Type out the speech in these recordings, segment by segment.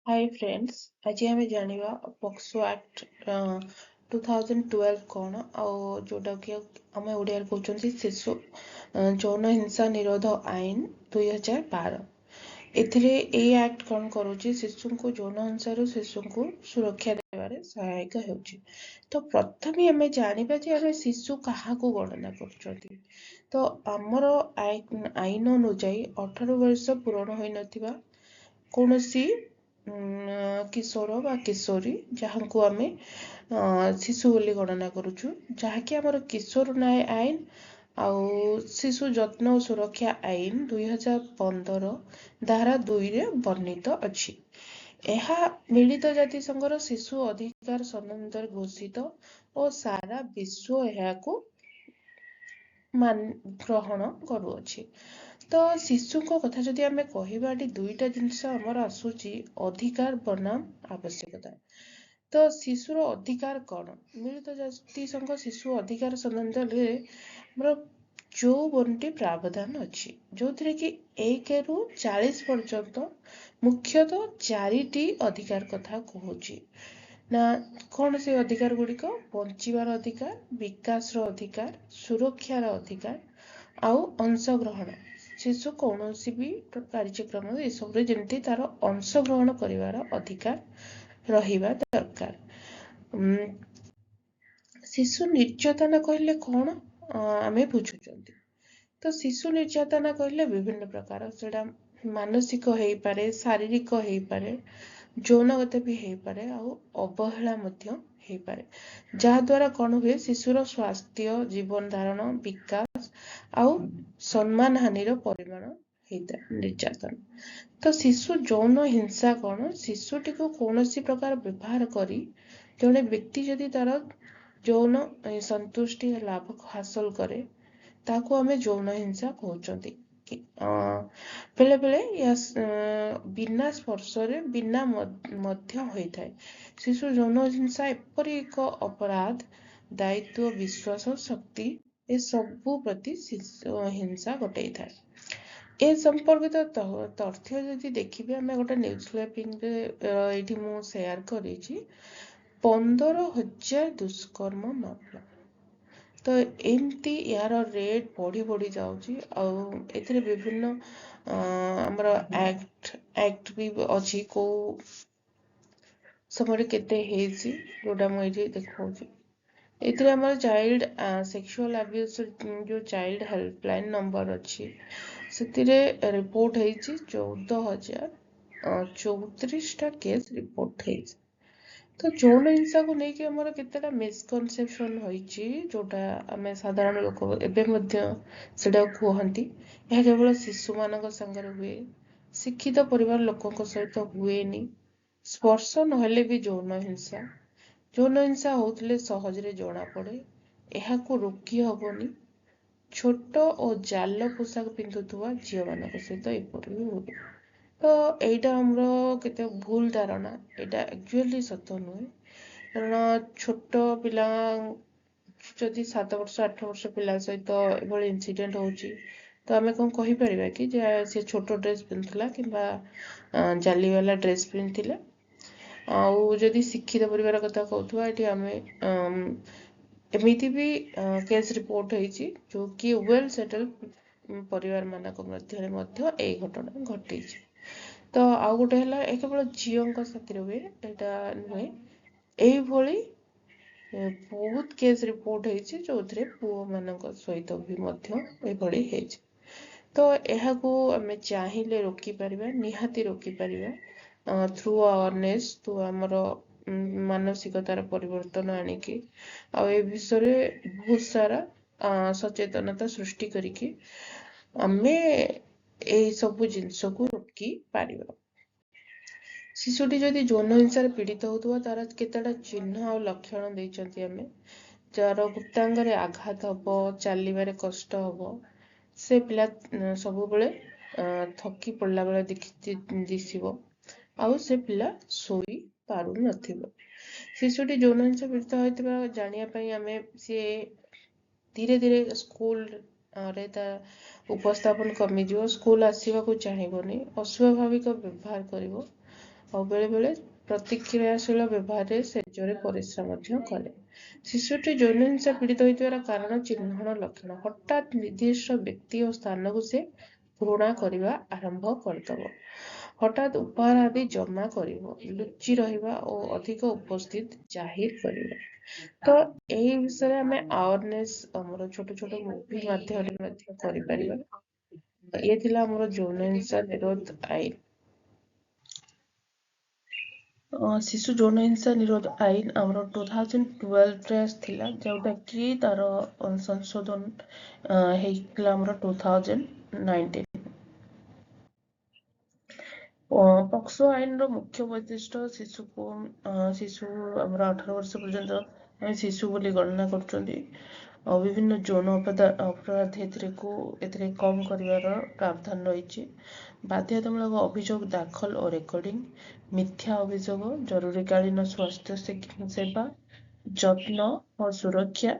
High friends, ଆଜି ଆମେ ଜାଣିବା ପକ୍ସୋ ଆକ୍ଟ 2012 କ'ଣ ଆଉ ଯେଉଁଟାକି ଆମେ ଓଡ଼ିଆରେ କହୁଛନ୍ତି ଶିଶୁ ଯୌନ ହିଂସା ନିରୋଧ ଆଇନ 2012। ଏଥିରେ ଏଇ ଆକ୍ଟ କ'ଣ କରୁଛି? ଶିଶୁଙ୍କୁ ଯୌନ ହିଂସାରୁ ଶିଶୁଙ୍କୁ ସୁରକ୍ଷା ଦେବାରେ ସହାୟକ ହେଉଛି। ତ ପ୍ରଥମେ ଆମେ ଜାଣିବା ଯେ ଆମେ ଶିଶୁ କାହାକୁ ଗଣନା କରୁଛନ୍ତି। ତ ଆମର ଆଇନ ଅନୁଯାୟୀ 18 ବର୍ଷ ପୂରଣ ହୋଇନଥିବା କୌଣସି କିଶୋର ବା କିଶୋରୀ, ଯାହାଙ୍କୁ ଆମେ ଶିଶୁ ବୋଲି ଗଣନା କରୁଛୁ, ଯାହାକି ଆମର କିଶୋର ନ୍ୟାୟ ଆଇନ ଆଉ ଶିଶୁ ଯତ୍ନ ଓ ସୁରକ୍ଷା ଆଇନ 2015 ଧାରା 2ରେ ବର୍ଣ୍ଣିତ ଅଛି। ଏହା ମିଳିତ ଜାତିସଂଘର ଶିଶୁ ଅଧିକାର ସନନ୍ଦରେ ଘୋଷିତ ଓ ସାରା ବିଶ୍ୱ ଏହାକୁ ଗ୍ରହଣ କରୁଅଛି। ତ ଶିଶୁଙ୍କ କଥା ଯଦି ଆମେ କହିବା, ଏଠି ଦୁଇଟା ଜିନିଷ ଆମର ଆସୁଛି, ଅଧିକାର ବନାମ ଆବଶ୍ୟକତା। ତ ଶିଶୁର ଅଧିକାର କ'ଣ? ମିଳିତ ଜାତିସଂଘ ଶିଶୁ ଅଧିକାର ସନନ୍ଦରେ ଆମର 54ଟି ପ୍ରାବଧାନ ଅଛି, ଯୋଉଥିରେ କି 1ରୁ 40 ପର୍ଯ୍ୟନ୍ତ ମୁଖ୍ୟତଃ ଚାରିଟି ଅଧିକାର କଥା କହୁଛି ନା କ'ଣ? ସେ ଅଧିକାର ଗୁଡ଼ିକ ବଞ୍ଚିବାର ଅଧିକାର, ବିକାଶର ଅଧିକାର, ସୁରକ୍ଷାର ଅଧିକାର ଆଉ ଅଂଶଗ୍ରହଣ। ଶିଶୁ କୌଣସି ବି କାର୍ଯ୍ୟକ୍ରମ ଏସବୁରେ ଯେମିତି ତାର ଅଂଶଗ୍ରହଣ କରିବାର ଅଧିକାର ରହିବା ଦରକାର। ଶିଶୁ ନିର୍ଯାତନା କହିଲେ କ'ଣ ଆମେ ବୁଝୁଛନ୍ତି? ତ ଶିଶୁ ନିର୍ଯାତନା କହିଲେ ବିଭିନ୍ନ ପ୍ରକାର, ସେଇଟା ମାନସିକ ହେଇପାରେ, ଶାରୀରିକ ହେଇପାରେ, ଯୌନଗତ ବି ହେଇପାରେ ଆଉ ଅବହେଳା ମଧ୍ୟ ହେଇପାରେ, ଯାହାଦ୍ୱାରା କ'ଣ ହୁଏ? ଶିଶୁର ସ୍ୱାସ୍ଥ୍ୟ, ଜୀବନ ଧାରଣ, ବିକାଶ ଆଉ ସମ୍ମାନ ହାନିର ପରିମାଣ ହେଇଥାଏ ନିର୍ଯାତନା। ତ ଶିଶୁ ଯୌନ ହିଂସା କ'ଣ? ଶିଶୁଟିକୁ କୌଣସି ପ୍ରକାର ବ୍ୟବହାର କରି ଜଣେ ବ୍ୟକ୍ତି ଯଦି ତାର ଯୌନ ସନ୍ତୁଷ୍ଟି ଲାଭ ହାସଲ କରେ, ତାକୁ ଆମେ ଯୌନ ହିଂସା କହୁଛନ୍ତି। ବେଳେ ବେଳେ ଏହା ବିନା ସ୍ପର୍ଶରେ ବିନା ମଧ୍ୟ ହୋଇଥାଏ। ଶିଶୁ ଯୌନ ହିଂସା ଏପରି ଏକ ଅପରାଧ, ଦାୟିତ୍ୱ, ବିଶ୍ୱାସ, ଶକ୍ତି ଏସବୁ ପ୍ରତି ଶିଶୁ ହିଂସା ଘଟେଇଥାଏ। ଏ ସମ୍ପର୍କିତ ତଥ୍ୟ ଯଦି ଦେଖିବେ, ଆମେ ଗୋଟେ ନ୍ୟୁଜ୍ କ୍ଲିପିଂରେ ଏଇଠି ମୁଁ ସେୟାର କରିଛି, 15,000 ଦୁଷ୍କର୍ମ ମାମଲା। ତ ଏମିତି ଏହାର ରେଟ୍ ବଢ଼ି ବଢ଼ି ଯାଉଛି। ଆଉ ଏଥିରେ ବିଭିନ୍ନ ଆମର ଆକ୍ଟ ବି ଅଛି, କୋଉ ସମୟରେ କେତେ ହେଇଛି, ଯୋଉଟା ମୁଁ ଏଇଠି ଦେଖାଉଛି। ଏଥିରେ ଆମର ଚାଇଲ୍ଡ ସେକ୍ସୁଆଲ ଆବ୍ୟୁଜ ଯୋଉ ଚାଇଲ୍ଡ ହେଲ୍ପଲାଇନ ନମ୍ବର ଅଛି, ସେଥିରେ ରିପୋର୍ଟ ହେଇଛି 14,034ଟା କେସ୍ ରିପୋର୍ଟ ହେଇଛି। ତ ଯୌନ ହିଂସାକୁ ନେଇକି ଆମର କେତେଟା ମିସକନସେପସନ ହୋଇଛି, ଯୋଉଟା ଆମେ ସାଧାରଣ ଲୋକ ଏବେ ମଧ୍ୟ ସେଟାକୁ କୁହନ୍ତି। ଏହା କେବଳ ଶିଶୁମାନଙ୍କ ସାଙ୍ଗରେ ହୁଏ, ଶିକ୍ଷିତ ପରିବାର ଲୋକଙ୍କ ସହିତ ହୁଏନି, ସ୍ପର୍ଶ ନହେଲେ ବି ଯୌନ ହିଂସା, ଯୌନ ହିଂସା ହଉଥିଲେ ସହଜରେ ଜଣାପଡ଼େ, ଏହାକୁ ରୋକି ହବନି, ଛୋଟ ଓ ଜାଲ ପୋଷାକ ପିନ୍ଧୁଥିବା ଝିଅମାନଙ୍କ ସହିତ ଏପରି ବି ହୁଏ। ତ ଏଇଟା ଆମର କେତେ ଭୁଲ ଧାରଣା। ଏଇଟା ଆକ୍ଚୁଆଲି ସତ ନୁହେଁ, କାରଣ ଛୋଟ ପିଲା ଯଦି 7 ବର୍ଷ 8 ବର୍ଷ ପିଲା ସହିତ ଏଭଳି ଇନସିଡେଣ୍ଟ ହଉଛି, ତ ଆମେ କ'ଣ କହିପାରିବା କି ଯେ ସେ ଛୋଟ ଡ୍ରେସ୍ ପିନ୍ଧୁଥିଲା କିମ୍ବା ଜାଲିବାଲା ଡ୍ରେସ୍ ପିନ୍ଧିଥିଲା? ଆଉ ଯଦି ଶିକ୍ଷିତ ପରିବାର କଥା କହୁଥିବା, ଏଠି ଆମେ ଏମିତି ବି କେସ୍ ରିପୋର୍ଟ ହେଇଛି ଯୋଉ କି ୱେଲ୍ ସେଟଲ୍ ପରିବାର ମାନଙ୍କ ମଧ୍ୟରେ ମଧ୍ୟ ଏଇ ଘଟଣା ଘଟିଛି। ତ ଆଉ ଗୋଟେ ହେଲା, ଏ କେବଳ ଝିଅଙ୍କ ସାଥିରେ ହୁଏ, ଏଇଟା ନୁହେଁ। ଏଇଭଳି ବହୁତ କେସ୍ ରିପୋର୍ଟ ହେଇଛି, ଯୋଉଥିରେ ପୁଅମାନଙ୍କ ସହିତ ବି ମଧ୍ୟ ଏଭଳି ହେଇଛି। ତ ଏହାକୁ ଆମେ ଚାହିଁଲେ ରୋକିପାରିବା, ନିହାତି ରୋକିପାରିବା, ଥ୍ରୁ ଆୱାରନେସ୍, ଥ୍ରୁ ଆମର ମାନସିକତାର ପରିବର୍ତ୍ତନ ଆଣିକି ଆଉ ଏ ବିଷୟରେ ବହୁତ ସାରା ସଚେତନତା ସୃଷ୍ଟି କରିକି ଆମେ ଏଇ ସବୁ ଜିନିଷକୁ ରୋକି ପାରିବା। ଶିଶୁଟି ଯଦି ଯୌନ ହିଂସାରେ ପୀଡ଼ିତ ହଉଥିବ, ତାର କେତେଟା ଚିହ୍ନ ଆଉ ଲକ୍ଷଣ ଦେଇଛନ୍ତି ଆମେ। ଯାହାର ଗୁପ୍ତାଙ୍ଗରେ ଆଘାତ ହବ, ଚାଲିବାରେ କଷ୍ଟ ହବ, ସେ ପିଲା ସବୁବେଳେ ଥକି ପଡ଼ିଲା ବେଳେ ଦିଶିବ ଆଉ ସେ ପିଲା ଶୋଇ ପାରୁନଥିବ। ଶିଶୁଟି ଯୌନ ହିଂସା ପୀଡ଼ିତ ହୋଇଥିବା ଜାଣିବା ପାଇଁ ଆମେ ସିଏ ଧୀରେ ଧୀରେ ସ୍କୁଲରେ ତା ଉପସ୍ଥାପନ କମିଯିବ, ସ୍କୁଲ ଆସିବାକୁ ଚାହିଁବନି, ଅସ୍ୱାଭାବିକ ବ୍ୟବହାର କରିବ। ଆଉ ବେଳେବେଳେ ପ୍ରତିକ୍ରିୟାଶୀଳ ବ୍ୟବହାରରେ ଶେଯରେ ପରିସ୍ରା ମଧ୍ୟ କରେ। ଶିଶୁଟି ଯୌନ ହିଂସା ପୀଡ଼ିତ ହୋଇଥିବାର କାରଣ, ଚିହ୍ନ, ଲକ୍ଷଣ: ହଠାତ୍ ନିର୍ଦ୍ଦିଷ୍ଟ ବ୍ୟକ୍ତି ଓ ସ୍ଥାନକୁ ସେ ଘୃଣା କରିବା ଆରମ୍ଭ କରିଦେବ, ହଠାତ୍ ଉପହାର ଆଦି ଜମା କରିବ, ଲୁଚି ରହିବା ଓ ଅଧିକ ଉପସ୍ଥିତ ଜାହିର କରିବା। ତ ଏହି ବିଷୟରେ ଆମେ ଆୱାରନେସ୍ ଆମର ଛୋଟ ଛୋଟ ମୁଭି ମାଧ୍ୟମରେ ମଧ୍ୟ କରିପାରିବା। ଇଏ ଥିଲା ଆମର ଯୌନ ହିଂସା ନିରୋଧ ଆଇନ। ଶିଶୁ ଯୌନ ହିଂସା ନିରୋଧ ଆଇନ ଆମର 2012ରେ ଆସିଥିଲା, ଯେଉଁଟାକି ତାର ସଂଶୋଧନ ହେଇଥିଲା ଆମର 2019। ପକ୍ସୋ ଆଇନର ମୁଖ୍ୟ ବୈଶିଷ୍ଟ୍ୟ, ଶିଶୁକୁ, ଶିଶୁ ଆମର 18 ବର୍ଷ ପର୍ଯ୍ୟନ୍ତ ଆମେ ଶିଶୁ ବୋଲି ଗଣନା କରୁଛନ୍ତି, ଆଉ ବିଭିନ୍ନ ଯୌନ ଅପରାଧ ଏଥିରେ କମ୍ କରିବାର ପ୍ରାବଧାନ ରହିଛି। ବାଧ୍ୟତାମୂଳକ ଅଭିଯୋଗ ଦାଖଲ ଓ ରେକର୍ଡିଂ, ମିଥ୍ୟା ଅଭିଯୋଗ, ଜରୁରୀକାଳୀନ ସ୍ୱାସ୍ଥ୍ୟ ସେବା, ଯତ୍ନ ଓ ସୁରକ୍ଷା,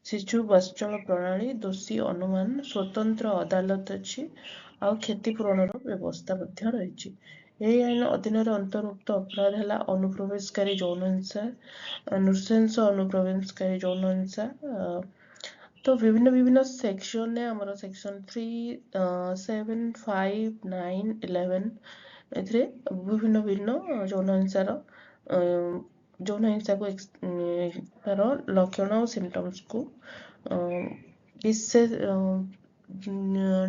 ଶିଶୁ ବାତ୍ସଲ୍ୟ ପ୍ରଣାଳୀ, ଦୋଷୀ ଅନୁମାନ, ସ୍ୱତନ୍ତ୍ର ଅଦାଲତ ଅଛି ଆଉ କ୍ଷତିପୂରଣର ବ୍ୟବସ୍ଥା ମଧ୍ୟ ରହିଛି। ଏହି ଆଇନ ଅଧୀନରେ ଅନ୍ତର୍ଭୁକ୍ତ ଅପରାଧ ହେଲା ଅନୁପ୍ରବେଶକାରୀ ଯୌନ ହିଂସା, ନୃଶଂସ ଅନୁପ୍ରବେଶକାରୀ ଯୌନ ହିଂସା। ତ ବିଭିନ୍ନ ବିଭିନ୍ନ ସେକ୍ସନରେ ଆମର ସେକ୍ସନ 3, 7, 5, 9, 11, ଏଥିରେ ବିଭିନ୍ନ ଭିନ୍ନ ଯୌନ ହିଂସାର, ଯୌନ ହିଂସାକୁ ତାର ଲକ୍ଷଣ ଓ ସିମ୍ପଟମ୍ସକୁ ବିଶେଷ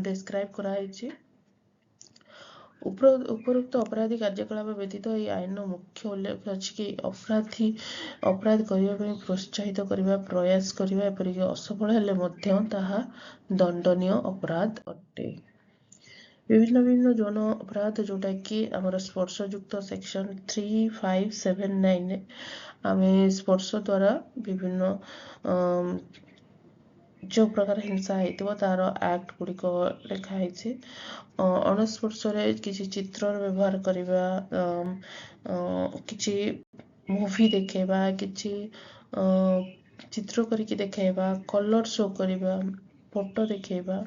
ଡେସ୍କ୍ରାଇବ୍ କରାହେଇଛି। ଉପରୋକ୍ତ ଅପରାଧୀ କାର୍ଯ୍ୟକଳାପ ବ୍ୟତୀତ ଏହି ଆଇନର ମୁଖ୍ୟ ଉଲ୍ଲେଖ ଅଛି କି ଅପରାଧୀ ଅପରାଧ କରିବା ପାଇଁ ପ୍ରୋତ୍ସାହିତ କରିବା, ପ୍ରୟାସ କରିବା, ଏପରିକି ଅସଫଳ ହେଲେ ମଧ୍ୟ ତାହା ଦଣ୍ଡନୀୟ ଅପରାଧ ଅଟେ। ବିଭିନ୍ନ ବିଭିନ୍ନ ଯୌନ ଅପରାଧ, ଯେଉଁଟାକି ଆମର ସ୍ପର୍ଶଯୁକ୍ତ, ସେକ୍ସନ 3, 5, 7, 9ରେ ଆମେ ସ୍ପର୍ଶ ଦ୍ୱାରା ବିଭିନ୍ନ ଯେଉଁ ପ୍ରକାର ହିଂସା ହେଇଥିବ ତାର ଆକ୍ଟ ଗୁଡ଼ିକ ଲେଖା ହେଇଛି। ଅଣସ୍ପର୍ଶରେ କିଛି ଚିତ୍ରର ବ୍ୟବହାର କରିବା, କିଛି ମୁଭି ଦେଖେଇବା, କିଛି ଚିତ୍ର କରିକି ଦେଖେଇବା, କଲର୍ ଶୋ କରିବା, ଫଟୋ ଦେଖେଇବା,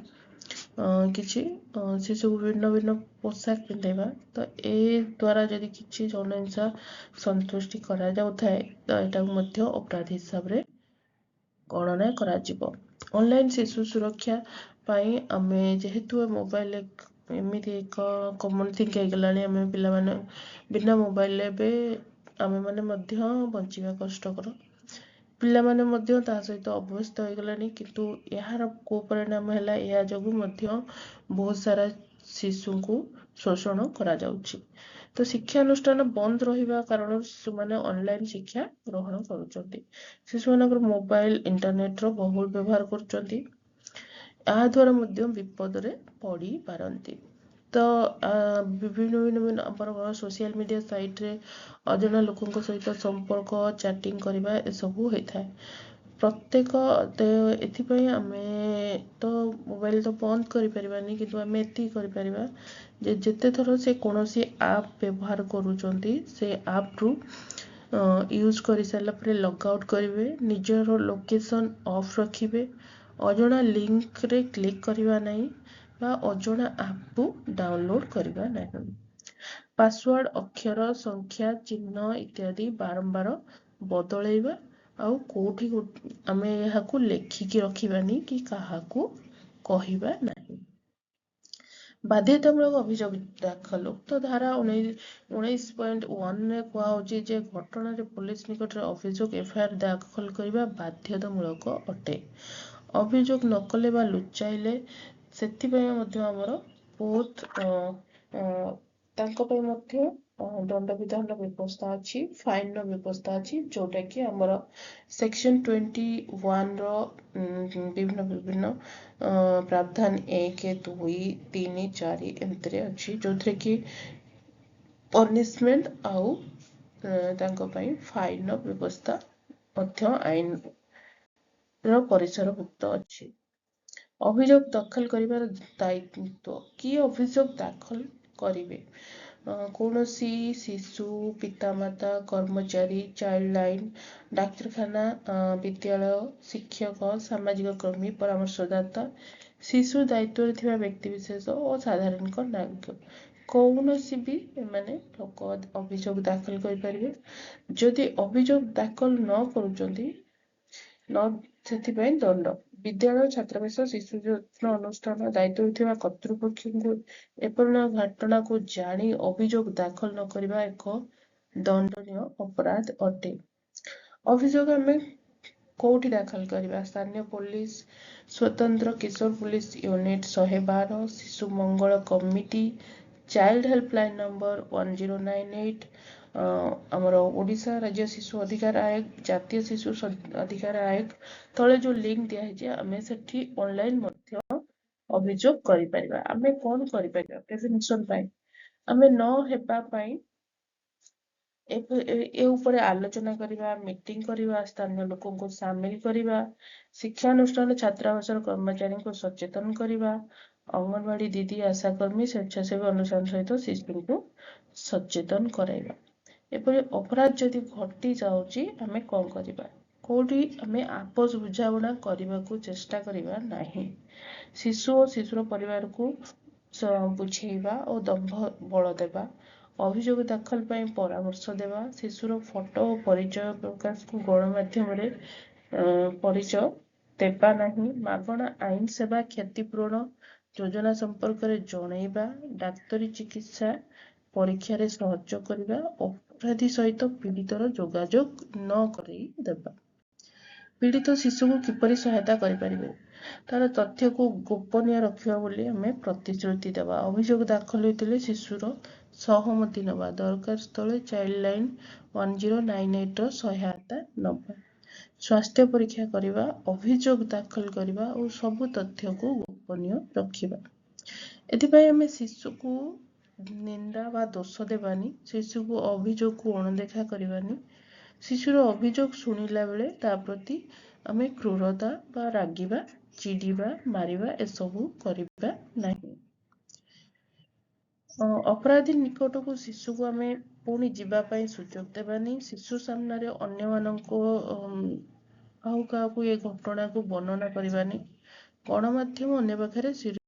କିଛି ସେସବୁ ଭିନ୍ନ ଭିନ୍ନ ପୋଷାକ ପିନ୍ଧେଇବା, ତ ଏ ଦ୍ୱାରା ଯଦି କିଛି ଯୌନ ହିଂସା ସନ୍ତୁଷ୍ଟି କରାଯାଉଥାଏ, ତ ଏଟାକୁ ମଧ୍ୟ ଅପରାଧ ହିସାବରେ ଗଣନା କରାଯିବ। ଅନଲାଇନ୍ ଶିଶୁ ସୁରକ୍ଷା ପାଇଁ ଆମେ ଯେହେତୁ ମୋବାଇଲ ଏମିତି ଏକ କମନ୍ ଥିଙ୍ଗ ହେଇଗଲାଣି, ଆମେ ପିଲାମାନେ ବିନା ମୋବାଇଲରେ ଏବେ ଆମେମାନେ ମଧ୍ୟ ବଞ୍ଚିବା କଷ୍ଟକର। ପିଲାମାନେ ମଧ୍ୟ ତା ସହିତ ଅଭ୍ୟସ୍ତ ହେଇଗଲାଣି। କିନ୍ତୁ ଏହାର କୁପରିଣାମ ହେଲା, ଏହା ଯୋଗୁଁ ମଧ୍ୟ ବହୁତ ସାରା ଶିଶୁଙ୍କୁ ଶୋଷଣ କରାଯାଉଛି। ତ ଶିକ୍ଷାନୁଷ୍ଠାନ ବନ୍ଦ ରହିବା କାରଣରୁ ଶିଶୁମାନେ ଅନଲାଇନ୍ ଶିକ୍ଷା ଗ୍ରହଣ କରୁଛନ୍ତି। ଶିଶୁମାନଙ୍କର ମୋବାଇଲ ଇଣ୍ଟରନେଟର ବହୁଳ ବ୍ୟବହାର କରୁଛନ୍ତି। ଏହା ଦ୍ୱାରା ମଧ୍ୟ ବିପଦରେ ପଡ଼ିପାରନ୍ତି। ତ ବିଭିନ୍ନ ଭିନ୍ନ ଭିନ୍ନ ଆମର ସୋସିଆଲ ମିଡ଼ିଆ ସାଇଟ୍ରେ ଅଜଣା ଲୋକଙ୍କ ସହିତ ସମ୍ପର୍କ, ଚାଟିଂ କରିବା, ଏସବୁ ହୋଇଥାଏ ପ୍ରତ୍ୟେକ। ଏଥିପାଇଁ ଆମେ ତ ମୋବାଇଲ ତ ବନ୍ଦ କରିପାରିବାନି, କିନ୍ତୁ ଆମେ ଏତିକି କରିପାରିବା ଯେ ଯେତେଥର ସେ କୌଣସି ଆପ୍ ବ୍ୟବହାର କରୁଛନ୍ତି, ସେ ଆପ୍ରୁ ୟୁଜ୍ କରିସାରିଲା ପରେ ଲଗ୍ ଆଉଟ୍ କରିବେ, ନିଜର ଲୋକେସନ୍ ଅଫ୍ ରଖିବେ, ଅଜଣା ଲିଙ୍କରେ କ୍ଲିକ୍ କରିବା ନାହିଁ ବା ଅଜଣା ଆପ୍କୁ ଡାଉନଲୋଡ଼୍ କରିବା ନାହିଁ, ପାସୱାର୍ଡ଼ ଅକ୍ଷର, ସଂଖ୍ୟା, ଚିହ୍ନ ଇତ୍ୟାଦି ବାରମ୍ବାର ବଦଳେଇବା, ଆଉ କେଉଁଠି ଆମେ ଏହାକୁ ଲେଖିକି ରଖିବାନି କି କାହାକୁ କହିବା ନାହିଁ। ବାଧ୍ୟତାମୂଳକ ଅଭିଯୋଗ ଦାଖଲ: ଉକ୍ତ ଧାରା 19.1ରେ କୁହାହେଉଛି ଯେ ଘଟଣାରେ ପୋଲିସ ନିକଟରେ ଅଭିଯୋଗ, ଏଫଆଇଆର୍ ଦାଖଲ କରିବା ବାଧ୍ୟତାମୂଳକ ଅଟେ। ଅଭିଯୋଗ ନ କଲେ ବା ଲୁଚାଇଲେ ସେଥିପାଇଁ ମଧ୍ୟ ଆମର ବହୁତ, ତାଙ୍କ ପାଇଁ ମଧ୍ୟ ଦଣ୍ଡବିଧାନର ବ୍ୟବସ୍ଥା ଅଛି, ଫାଇନର ବ୍ୟବସ୍ଥା ଅଛି, ଯେଉଁଟାକି ଆମର ସେକ୍ସନ 21ର ବିଭିନ୍ନ ବିଭିନ୍ନ ପ୍ରାବଧାନ 1, 2, 3, 4 ଏମିତିରେ ଅଛି, ଯେଉଁଥିରେ କି ପନିସମେଣ୍ଟ ଆଉ ତାଙ୍କ ପାଇଁ ଫାଇନର ବ୍ୟବସ୍ଥା ମଧ୍ୟ ଆଇନର ପରିସରଭୁକ୍ତ ଅଛି। ଅଭିଯୋଗ ଦାଖଲ କରିବାର ଦାୟିତ୍ୱ: କିଏ ଅଭିଯୋଗ ଦାଖଲ କରିବେ? କୌଣସି ଶିଶୁ, ପିତାମାତା, କର୍ମଚାରୀ, ଚାଇଲ୍ଡ ଲାଇନ୍, ଡାକ୍ତରଖାନା, ବିଦ୍ୟାଳୟ, ଶିକ୍ଷକ, ସାମାଜିକ କର୍ମୀ, ପରାମର୍ଶଦାତା, ଶିଶୁ ଦାୟିତ୍ୱରେ ଥିବା ବ୍ୟକ୍ତିବିଶେଷ ଓ ସାଧାରଣ ନାଗରିକ। କୌଣସି ବି ଏମାନେ ଲୋକ ଅଭିଯୋଗ ଦାଖଲ କରିପାରିବେ। ଯଦି ଅଭିଯୋଗ ଦାଖଲ ନ କରୁଛନ୍ତି ନ, ସେଥିପାଇଁ ଦଣ୍ଡ। ବିଦ୍ୟାଳୟ, ଛାତ୍ରାବାସ, ଶିଶୁ ଯତ୍ନ ଅନୁଷ୍ଠାନ ଦାୟିତ୍ୱରେ ଥିବା କର୍ତ୍ତୃପକ୍ଷଙ୍କୁ ଏପରି ଘଟଣାକୁ ଜାଣି ଅଭିଯୋଗ ଦାଖଲ ନ କରିବା ଏକ ଦଣ୍ଡନୀୟ ଅପରାଧ ଅଟେ। ଅଭିଯୋଗ ଆମେ କୋଉଠି ଦାଖଲ କରିବା? ସ୍ଥାନୀୟ ପୋଲିସ, ସ୍ୱତନ୍ତ୍ର କିଶୋର ପୋଲିସ ୟୁନିଟ୍ 112, ଶିଶୁ ମଙ୍ଗଳ committee, child helpline number 1098, ଆମର ଓଡ଼ିଶା ରାଜ୍ୟ ଶିଶୁ ଅଧିକାର ଆୟୋଗ, ଜାତୀୟ ଶିଶୁ ଅଧିକାର ଆୟୋଗ। ତଳେ ଯୋଉ ଲିଙ୍କ ଦିଆହେଇଛି, ଆମେ ସେଠି ଅନଲାଇନ ମଧ୍ୟ ଅଭିଯୋଗ କରିପାରିବା। ଆମେ କଣ କରିପାରିବା? ପ୍ରିଭେନ୍ସନ ପାଇଁ, ଆମେ ନ ହେବା ପାଇଁ ଏ ଉପରେ ଆଲୋଚନା କରିବା, ମିଟିଂ କରିବା, ସ୍ଥାନୀୟ ଲୋକଙ୍କୁ ସାମିଲ କରିବା, ଶିକ୍ଷାନୁଷ୍ଠାନ, ଛାତ୍ରାବାସର କର୍ମଚାରୀଙ୍କୁ ସଚେତନ କରିବା, ଅଙ୍ଗନବାଡି ଦିଦି, ଆଶାକର୍ମୀ, ସ୍ୱେଚ୍ଛାସେବୀ ଅନୁଷ୍ଠାନ ସହିତ ଶିଶୁଙ୍କୁ ସଚେତନ କରାଇବା। ଏପରି ଅପରାଧ ଯଦି ଘଟି ଯାଉଛି, ଆମେ କଣ କରିବା? କୋଉଠି ଆମେ ଆପୋସ ବୁଝାମଣା କରିବାକୁ ଚେଷ୍ଟା କରିବା ନାହିଁ। ଶିଶୁ ଓ ଶିଶୁର ପରିବାରକୁ ବୁଝେଇବା ଓ ଦମ୍ଭ ବଳ ଦେବା, ଅଭିଯୋଗ ଦାଖଲ ପାଇଁ ପରାମର୍ଶ ଦେବା, ଶିଶୁର ଫଟୋ ଓ ପରିଚୟ ପ୍ରକାଶକୁ ଗଣମାଧ୍ୟମରେ ପରିଚୟ ଦେବା ନାହିଁ, ମାଗଣା ଆଇନ ସେବା, କ୍ଷତିପୂରଣ ଯୋଜନା ସମ୍ପର୍କରେ ଜଣେଇବା, ଡାକ୍ତରୀ ଚିକିତ୍ସା ପରୀକ୍ଷାରେ ସହଯୋଗ କରିବା, ଅପରାଧୀ ସହିତ ପୀଡ଼ିତର ଯୋଗାଯୋଗ ନ କରେଇ ଦେବା। ପୀଡ଼ିତ ଶିଶୁକୁ କିପରି ସହାୟତା କରିପାରିବେ? ତାର ତଥ୍ୟକୁ ଗୋପନୀୟ ରଖିବା ବୋଲି ଆମେ ପ୍ରତିଶ୍ରୁତି ଦେବା। ଅଭିଯୋଗ ଦାଖଲ ହୋଇଥିଲେ ଶିଶୁର ସହମତି ନେବା। ଦରକାର ସ୍ଥଳେ ଚାଇଲ୍ଡ ଲାଇନ୍ 1098ର ସହାୟତା ନେବା, ସ୍ୱାସ୍ଥ୍ୟ ପରୀକ୍ଷା କରିବା, ଅଭିଯୋଗ ଦାଖଲ କରିବା ଓ ସବୁ ତଥ୍ୟକୁ ଗୋପନୀୟ ରଖିବା। ଏଥିପାଇଁ ଆମେ ଶିଶୁକୁ ନିନ୍ଦା ବା ଦୋଷ ଦେବାନି, ଶିଶୁକୁ ଅଭିଯୋଗକୁ ଅଣଦେଖା କରିବାନି। ଶିଶୁର ଅଭିଯୋଗ ଶୁଣିଲା ବେଳେ ତା ପ୍ରତି ଆମେ କ୍ରୁରତା ବା ରାଗିବା, ଚିଡ଼ିବା, ମାରିବା ଏସବୁ କରିବା ନାହିଁ। ଅପରାଧୀ ନିକଟକୁ ଶିଶୁକୁ ଆମେ ପୁଣି ଯିବା ପାଇଁ ସୁଯୋଗ ଦେବାନି। ଶିଶୁ ସାମ୍ନାରେ ଅନ୍ୟମାନଙ୍କୁ, ଆଉ କାହାକୁ ଏ ଘଟଣାକୁ ବର୍ଣ୍ଣନା କରିବାନି। ଗଣମାଧ୍ୟମ ଅନ୍ୟ ପାଖରେ